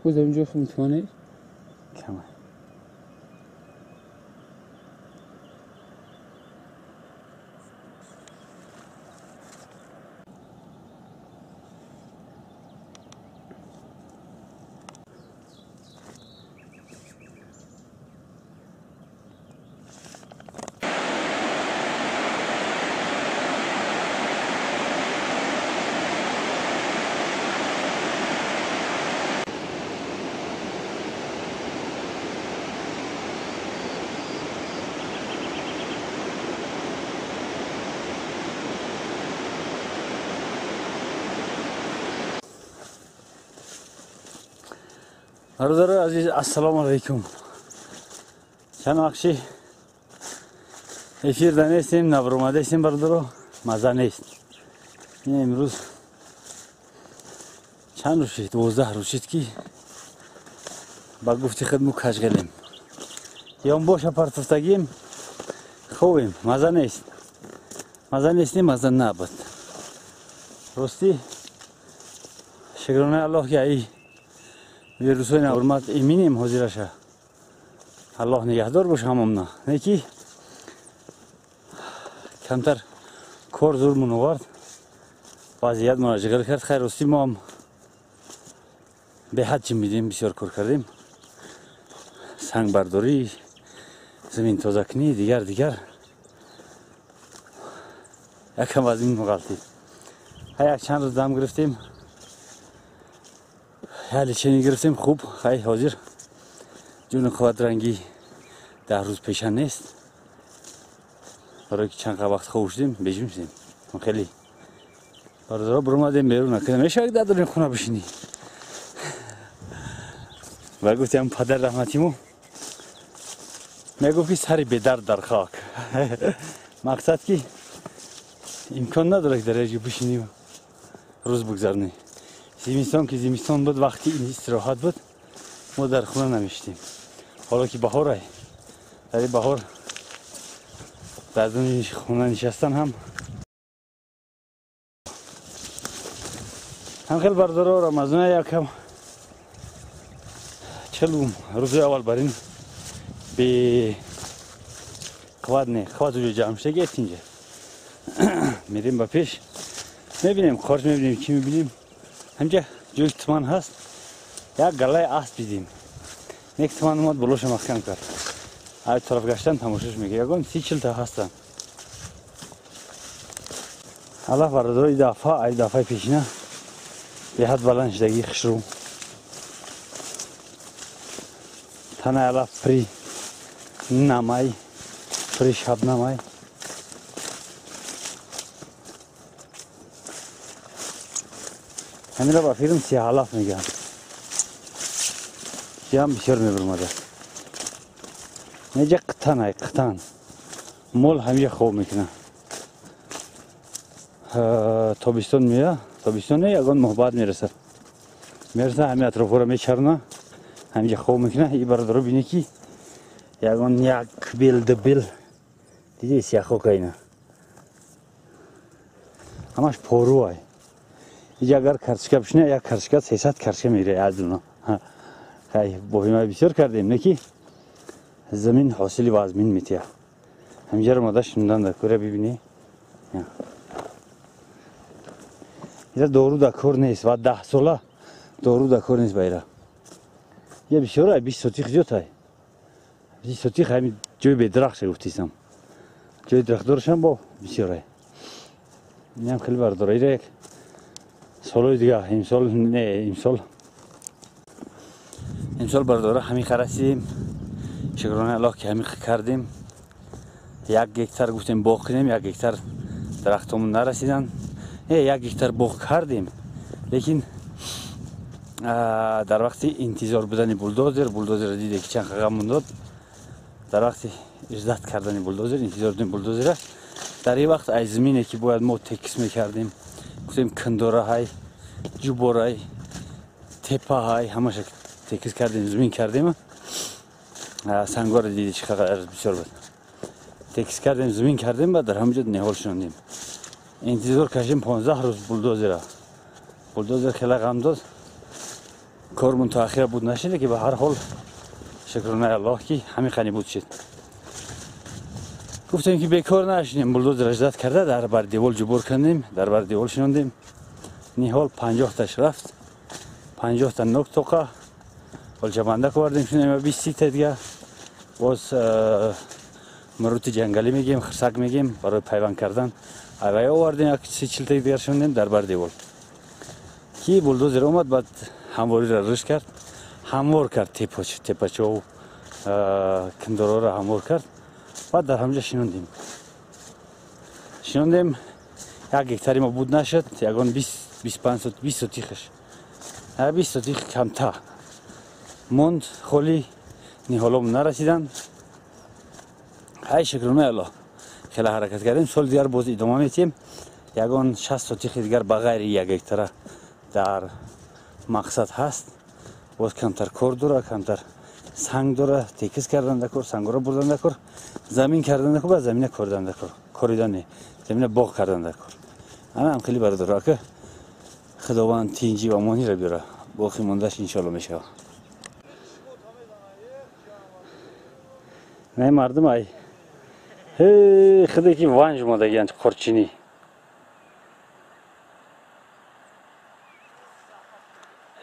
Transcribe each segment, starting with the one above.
Боз инҷо метавонӣ? Кама. Бародарои азиз, ассалому алайкум. Чанд вақти эфирда нестем, набаромадастем, бародаро, маза нест. Ин имрӯз чанд рӯз шид? 12 рӯз шид, ки ба гуфти худ мо кашғелем. Ё боша партофтагим, хобем, маза нест. Маза нест, маза набуд. Ростӣ шукронаи Аллоҳ, ки ай вирусҳои набурмад иминем ҳозираша. Аллоҳ нигаҳдор боша ҳамомна. Не ки камтар кор зурмон овард, вазъият моро ҷиғил кард. Хайр, ростӣ мо ҳам беҳад ҷимбидем, бисёр кор кардем. Сангбардорӣ, замин тозакунӣ, дигар дигар. Якам вазмин муғалтид. Хай, як чанд рӯз дам гирифтем, як лечение гирифтем, хуб. Хай, ҳозир ҷуну қувват ранги 10 рӯз пеша нест. Барои ки чанд вақт хоб шудем, бежим шудем. Хеле бародаро баромадем берун, накунем мешавад дар даруни хона бишинӣ. Ва гуфтем падар раҳматиму мегуфт, ки сари бедард дар хок. Мақсад ки имкон надорад, ки дар як ҷо бишинӣ рӯз бигзаронӣ. Зимистон ки зимистон буд, вақти истироҳат буд, мо дар хона намешидем. Ҳоло ки баҳорай, дар ин баҳор дар дуни хона нишастан ҳам хеле бародаро. Рамазона якам 40 рӯзи аввал бар ин бе қувват не, қувват уҷо ҷамъ шуда гест. Инҷа мерем ба пеш, мебинем қорч, мебинем, чӣ мебинем. Ҳамҷа ҷои туман ҳаст, як галаи асп дидем. Нек туман омад, болоша маҳкам кард. Ай тараф гаштан тамошош мекард. Ягон 30-40 та ҳастанд. Аллоҳ бародарои дафъа, ай дафъаи пешина беҳад баланд шудагии хушрӯ. Танаи алаф при намай, при шабнамай. Ҳаминро ба филм сиҳалаф мегӯянд. Ҷам бисёр мебурмада. Неҷа қитан ай, қитан. Мол ҳамиҷа хоб мекунад. Тобистон мея, тобистон не, ягон моҳ баъд мерасад. Мераса, ҳамин атрофҳоро мечарона, ҳамиҷа хоб мекунад. И бародаро бинед, ки ягон як бел, ду бел диди сияхока ина. Ҳамаш пору ай. Иҷа агар картошка бишина, як картошка 300 картошка мегирад аз дуно. Хай, боҳима бисёр кардем, не ки замин ҳосили вазмин метиҳад. Ҳамиҷаро мода шундан дар кора бибинӣ. Ира дору дар кор нест ва 10 сола дору дар кор нест ба ира. Я бисёр ай, 20 сотих зиёд ай. 20 сотих ҳами ҷои бедарахша гуфтисам. Ҷои дарахтдорашам бо бисёр ай. Инам хеле бардора. Ира як солҳои дига, имсол не, имсол имсол бардора ҳамин харасидем. Шукронаи Аллоҳ, ки ҳамин кардем. 1 гектар гуфтем боғ кунем, 1 гектар дарахтомон нарасиданд. 1 гектар боғ кардем, лекин дар вақти интизор будани булдозер, булдозерро диде ки чанд ғамон дод. Дар вақти издат кардани булдозер, интизор будем булдозера, дар ин вақт ай замине ки бояд мо текис мекардем, гуфтем кандораҳай, ҷуборай, тепаҳай, ҳамаша текис кардем, замин кардем. Сангора диди чӣ қадар бисёр буд. Текис кардем, замин кардем ва дар ҳамин ҷо ниҳол шинондем. Интизор кашидем 15 рӯз булдозера. Булдозер хеле ғам дод. Кормон то охира буд нашида ки ба ҳар ҳол шукронаи Аллоҳ ки ҳамин қани буд шид. Гуфтем ки бекор нашинем, булдозер ждат карда дар бар девол ҷубор кардем, дар бар девол шинондем. Ниҳол 50 таш рафт, 50 та нок тоқа олчабанда овардем, шинем 20 та дига боз мурути ҷангалӣ мегем, хирсак мегем барои пайванд кардан. Айвай овардем, як 40 та дигар шинондем дар бар девол. Ки булдозер омад, баъд ҳамвориро риш кард, ҳамвор кард тепачову киндороро ҳамвор кард. Баъд дар ҳамҷа шинондем. Шинондем, як гектари мо буд нашуд, ягон 20 25 сотихаш. 20 сотих камта монд, холи ниҳолом нарасиданд. Ай шукронаи Аллоҳ, хеле ҳаракат кардем. Соли дигар боз идома метиҳем. Ягон 60 сотихи дигар ба ғайри як гектара дар мақсад ҳаст. Боз камтар кор дора, камтар санг дора, текис кардан дакор, сангора бурдан дакор, замин кардан дакор, ба замина кордан дакор, коридан не, замина боғ кардан дакор. Ана ҳам хеле бародаро, ака Худованд тинҷӣ ва амониро биёра, боқӣ мондаш иншоалло мешавад. Не мардум ай худе ки ванҷ омадагианд қурчинӣ.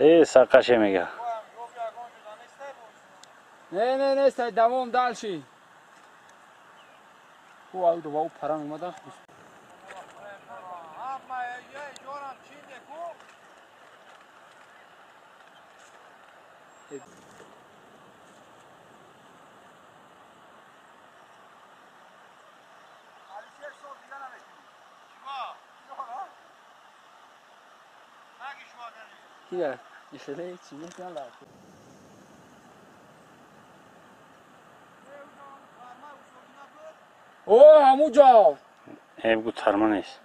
Сақаше мега. Не, не, не, стай давом дальше. Ку ау ду вау паран омадан. Кия, ишеле чи мекунад? О, ҳамуҷо. Бигӯ тарма нест.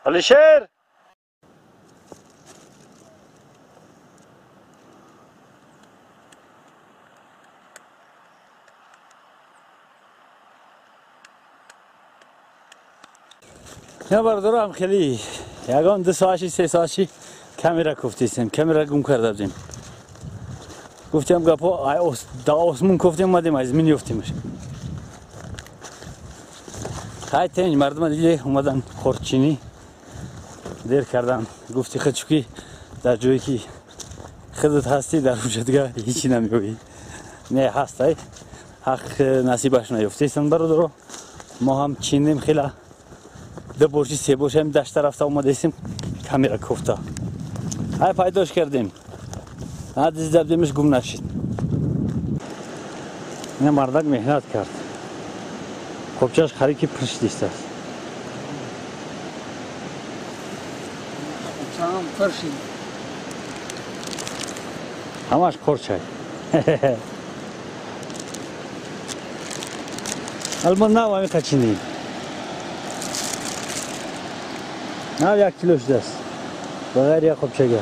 Алишер! Я бародарам хеле ягон 2 соати 3 соати камера кофтистем, камера гум карда будем. Гуфтем гапо да осмон кофтем, омадем аз замин ёфтемаш. Хай тенҷ мардума диде омадан қорчинӣ дер кардан. Гуфти худ чунки дар ҷое ки худат ҳастӣ дар онҷо дига ҳечи намеёбӣ. Не ҳастай, ҳақ насибаш наёфтестанд бародаро. Мо ҳам чиндем хела. 2 борчи 3 борчи ҳам дашта рафта омадастем, камера кофта. Ай пайдош кардем. Дизда будемш гум нашид. Ина мардак меҳнат кард. Қопчаш харид ки пур шидистааст. Қопчаам пур шид. Ҳамаш қорчай. Албо нав ҳамин қачинӣ. Нав 1 кило шудааст. Ба ғайри як қопчага.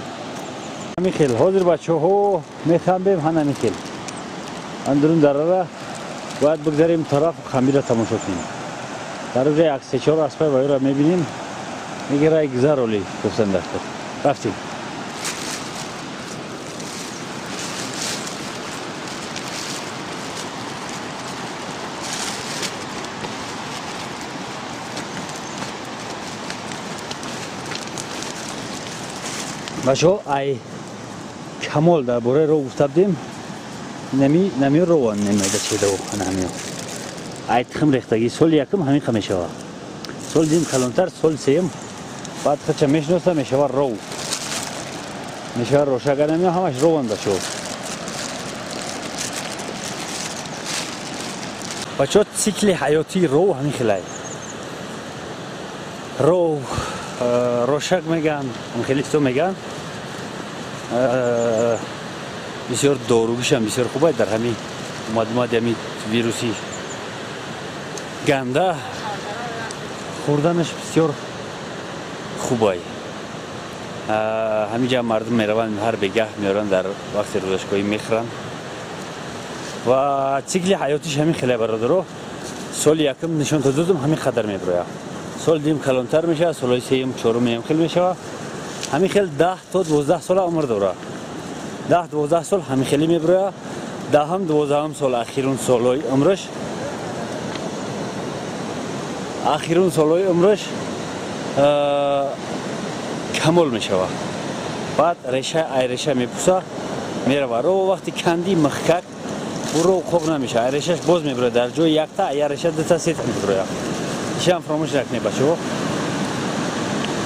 Ҳамин хел. Ҳозир бачаҳо мехамбем ҳан ҳамин хел. Андарун дарара бояд бигзарем тараф хамира тамошо кунем. Дар онҷа як 3-4 аспай ва ӯро мебинем. Мегирай гузар оли гуфтан дар кор. Рафтем. Бачаҳо ай камол дар бораи роҳ гуфта будем. Нами рован намеда чедаву намиё. Ай тухм рехтагӣ соли якум ҳамин қа мешавад. Соли дуюм калонтар, соли сеюм баъд хача мешиноса мешавад ров. Мешавад рошага намиё ҳамаш рован бачаҳо. Бачаҳо цикли ҳаётии ров ҳамин хелай. Ров рошак меган, хелисто меган. Бисёр доругишам бисёр хуб дар ҳамин омадумади ҳамин вируси ганда хӯрданаш бисёр хубай. Ҳаминҷа мардум мераванд ҳар бегаҳ меоранд дар вақти рӯзашгоҳӣ мехӯранд. Ва цикли ҳаётиш ҳамин хеле бародаро. Соли якум нишон додум ҳамин қадар меброя. Соли дуюм калонтар мешавад, солҳои сеюм, чорум ҳам хел мешавад. Ҳамин хел 10 то 12 сола умр дорад. 10-12 сол ҳамин хеле меброя. 10-12 сол ахирун солҳои умраш. Ахирун солҳои умраш камол мешавад. Баъд реша ай реша мепуса, мерава. Ро вақти канди михкак уро қоқ намешавад. Ай решаш боз меброяд. Дар ҷои якта, я реша дута, сета меброяд. Ишам фаромӯш накунед бачаҳо.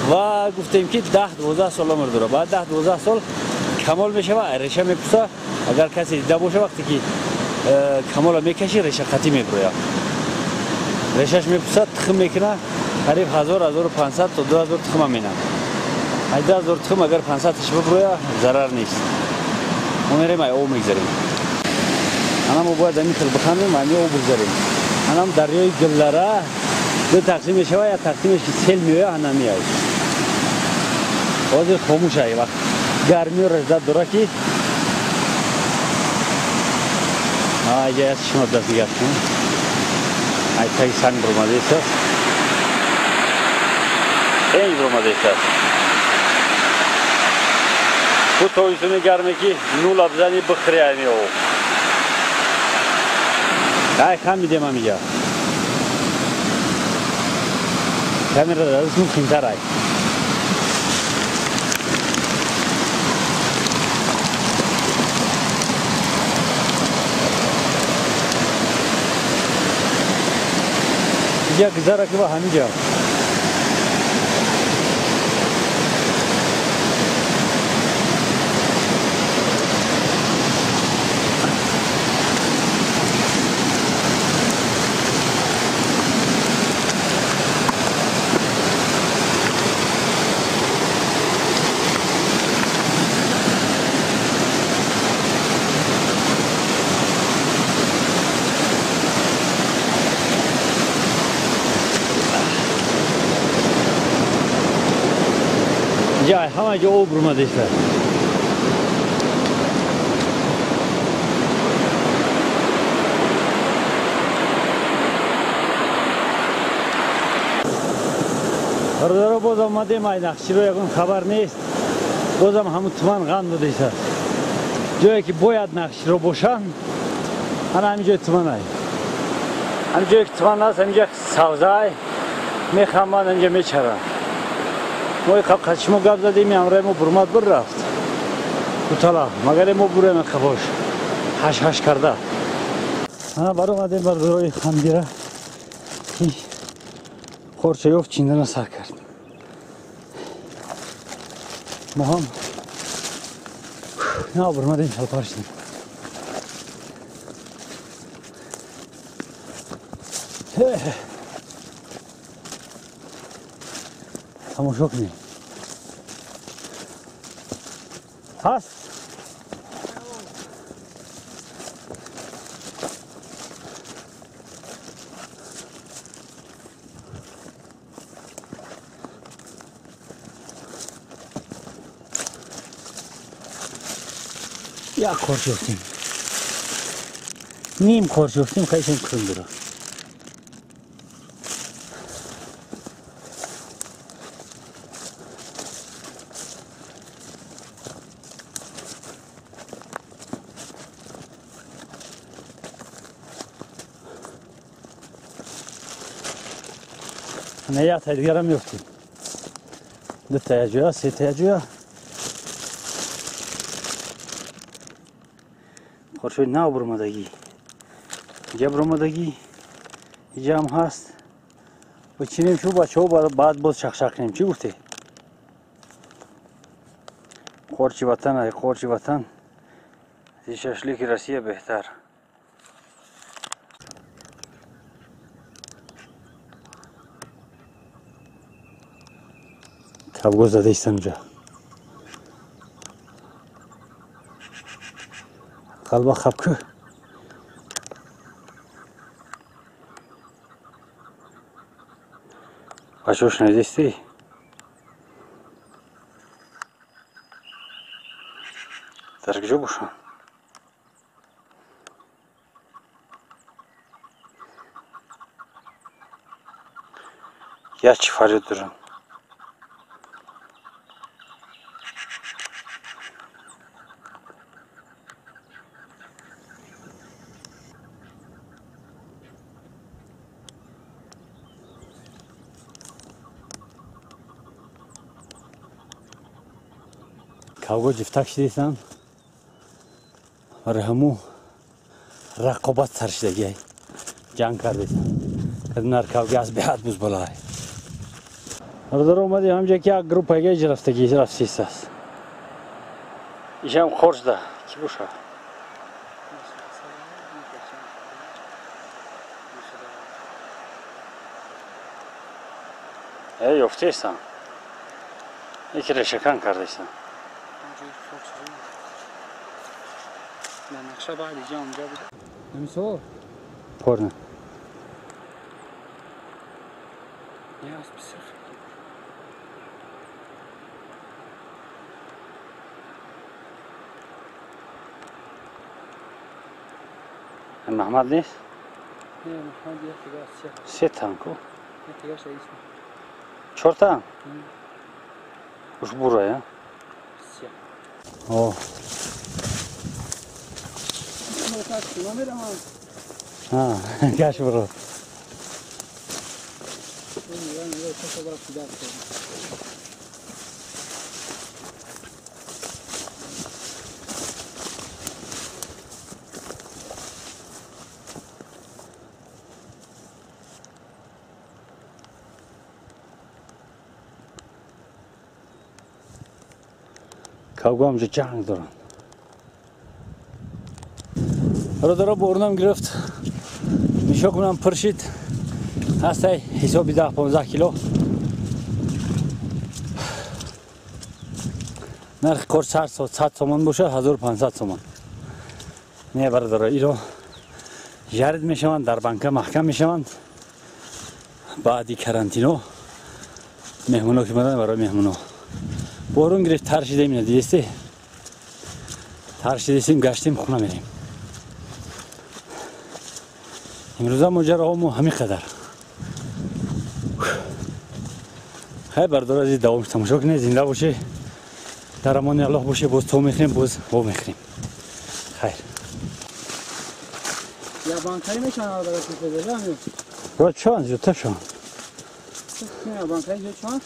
Ва гуфтем ки 10-12 сол умр дорад. Баъд 10-12 сол камол мешавад, ай реша мепуса. Агар касе дида боша, вақте ки камола мекаши, реша қатӣ меброяд. Решаш мепуса, тухм мекунад, қариб 1000-1500 то 2000 тухма менад. 2000 тухм агар 500 таш биброяд, зарар нест. Мо мерем ай об мегзарем. Ана мо бояд ҳамин хел бихандем, ҳамин об бигзарем. Анам дарёи Гуллара ду тақсим мешавад, як тақсимеш ки сел меояд, ана меояд. Ҳозир хомӯш ай вақт гармиё рашдат дора ки иҷа як шумо даст нигоҳ кунед. Ай таги санг буромадааст. Ин буромадааст. Бу тобистони гарме ки нула бизани бихӯри ҳамин об. Ай хам мидем ҳамиҷа. Камера дастум химтар ай. Иҷа гузара ки ба ҳамиҷа. Ҷай ҳама ҷо об бурмадааст. Бародаро, боз омадем, ай нақширо ягон хабар нест. Бозам ҳамун туман ғанд додааст. Ҷое ки бояд нақширо бошанд, ана ҳамин ҷои туман ай. Ҳамин ҷое ки туман аст, ҳамин ҷо савза ай, мехаманд, ҳамин ҷо мечаранд. Мо қачимо гап задем, ҳамроҳи мо бурмад бур рафт. Дутала, магаре мо бураем қафош. Ҳаш-ҳаш карда. Ана баромадем бародарои хандира ки қорча ёфт чиндана сар кард. Мо ҳам на бурмадем, шалпар шудем. Тамошо кунем. Ҳаст? Як қорч ёфтем. Ним қорч ёфтем, қайшем кун дора. Не, я дигарам ёфтем. Дута ҷоя, сета ҷоя. Қорчои нав буромадагӣ. Иҷа буромадагӣ, иҷаам ҳаст. Бичинем шу бачаҳо, баъд боз шақшақ кунем. Чӣ гуфте? Қорчи ватан ай, қорчи ватан. Зи шашлики Россия беҳтар. Табго зада истам ҷа. Қалба хабкӯ. Бачаҳо шунидистӣ? Дар куҷо бошанд? Як чӣ фарёд дорам. Кавго ҷифтак шидесам, барои ҳаму рақобат сар шидагиай, ҷанг кардесам. Каднар кавги аз беҳад буз балай. Бародар, омадем ҳамҷа ки як группага иҷ рафтаги рафтисааст. Ишам хоршда ки боша? Э, ёфтесам. Яки решакан кардесам. نقشه بعد اینجا اونجا بود. نمیسو؟ پرنه. نه از بسیار. محمد نیست؟ نه محمد یک دیگه سه. سه تن کو؟ یک دیگه سه. چهار تن؟ خوش برو یا؟ سه. آه. گش برو. кавго ҳамҷо ҷанг доранд. Бародаро, борунам гирифт, мишокунам пур шид, ҳастай ҳисоби 10-15 кило. Нархи кор 100 сомон бошад, 1500 сомон. Не бародаро, иро жарид мешаванд, дар банка маҳкам мешаванд. Баъди карантино меҳмоно ки омаданд, барои меҳмоно. Борун гирифт, тар шидем, ина дидисти? Тар шидистим, гаштем, хона мерем. Имрӯза моҷароҳомо ҳамин қадар. Хай бародаро, азиз, давом тамошо кунед, зинда бошед, дар амони Аллоҳ бошед, боз то мехӯрем, боз во мехӯрем. Хайр. Я банкаи мешаванд барои шумо? Бояд чанд зиёдтар шаванд. Банкаи зиёд шаванд?